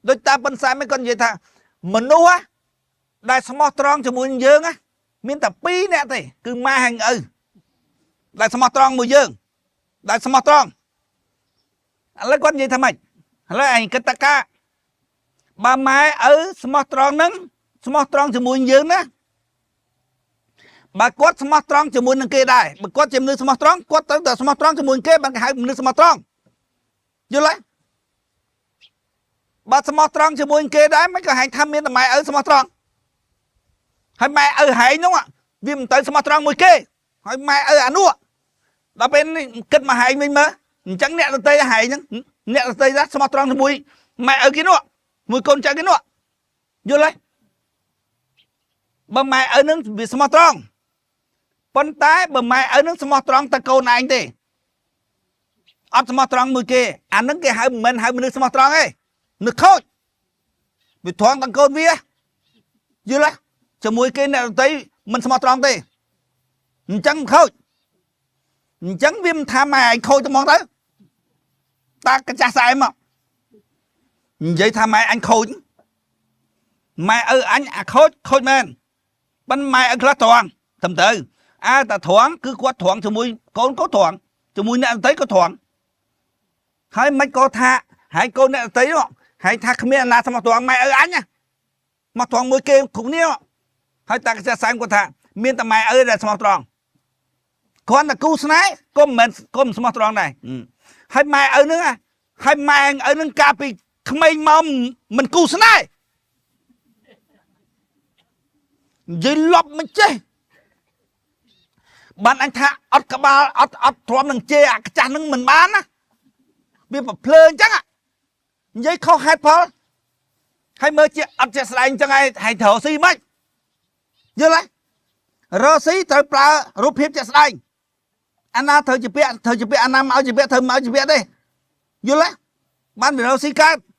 ដូចតាប៉ុនសែនមិនគាត់និយាយថាមនុស្សដែលស្មោះត្រង់ជាមួយនឹងយើងណាមានតែ2នាក់ទេគឺម៉ែហើយឪដែលស្មោះត្រង់មួយយើងដែលស្មោះត្រង់ឥឡូវគាត់និយាយថាម៉េចឥឡូវឯងគិតតកាបើម៉ែឪស្មោះត្រង់នឹងស្មោះត្រង់ជាមួយនឹងយើងណាបើគាត់ស្មោះត្រង់ជាមួយនឹងគេដែរបើគាត់ជាមនុស្សស្មោះត្រង់គាត់ត្រូវតែស្មោះត្រង់ជាមួយនឹងគេបានគេហៅមនុស្សស្មោះត្រង់យល់ទេបើស្មោះត្រង់ជាមួយនឹងគេដែរមិនក៏ហែងថាមានតែម៉ែឪស្មោះត្រង់ហើយម៉ែឪហែងនោះវាមិនទៅស្មោះត្រង់មួយគេហើយម៉ែឪអានោះដល់ពេលនេះគិតមកហែងវិញមើលអញ្ចឹងអ្នកដតីហែងហ្នឹងអ្នកដតីដែរស្មោះត្រង់ជាមួយម៉ែឪគេនោះមួយកូនចៅគេនោះយល់ទេបើម៉ែឪនឹងវាស្មោះត្រង់ប៉ុន្តែបើម៉ែឪនឹងស្មោះត្រង់តែកូនឯងទេអត់ស្មោះត្រង់មួយគេអានឹងគេហៅមិនមែនហៅមនុស្សស្មោះត្រង់ទេនឹកខូចវាត្រង់ទាំងកូនវាយល់ទេជាមួយគេអ្នកដតីមិនស្មោះត្រង់ទេអញ្ចឹងមិនខូចអញ្ចឹងវាមិនថាម៉ែឯងខូចទៅហ្មងទៅតាកចាស់សែមកនិយាយថាម៉ែអញខូចម៉ែឪអញអាខូចខូចមែនប៉ុន្តែម៉ែឪខ្លះត្រង់ត្រឹមត្រូវអើតាត្រង់គឺគាត់ត្រង់ជាមួយកូនក៏ត្រង់ជាមួយអ្នកដតីក៏ត្រង់ហើយមិនក៏ថាហើយកូនអ្នកដតីនោះហើយថាគ្មានអាណាស្មោះត្រង់ម៉ែឪអញណាមកត្រង់មួយគេគ្រប់គ្នាហើយតាកចាស់សែមគាត់ថាមានតែម៉ែឪដែលស្មោះត្រង់គ្រាន់តែគូស្នេហ៍ក៏មិនមែនក៏មិនស្មោះត្រង់ដែរហើយម៉ែឪនឹងហើយម៉ែឪនឹងកាលពីក្មេងមកមិនគូស្នេហ៍និយាយលប់មិនចេះបានអញថាអត់ក្បាលអត់អត់ទ្រាំនឹងជេរអាកាចាស់នឹងមិនបានណាវាប្រភ្លើអញ្ចឹងនិយាយខុសហេតុផលហើយមើលជាអត់ជាស្ដែងអញ្ចឹងហើយហើយត្រូវស៊ីមិនយល់ទេរកស៊ីត្រូវប្រើរូបភាពជាក់ស្ដែងអាណាត្រូវជាពាក់ត្រូវជាពាក់អាណាមកឲ្យជាពាក់ត្រូវមកឲ្យជាពាក់ទេយល់ទេបានវារកស៊ីកើត។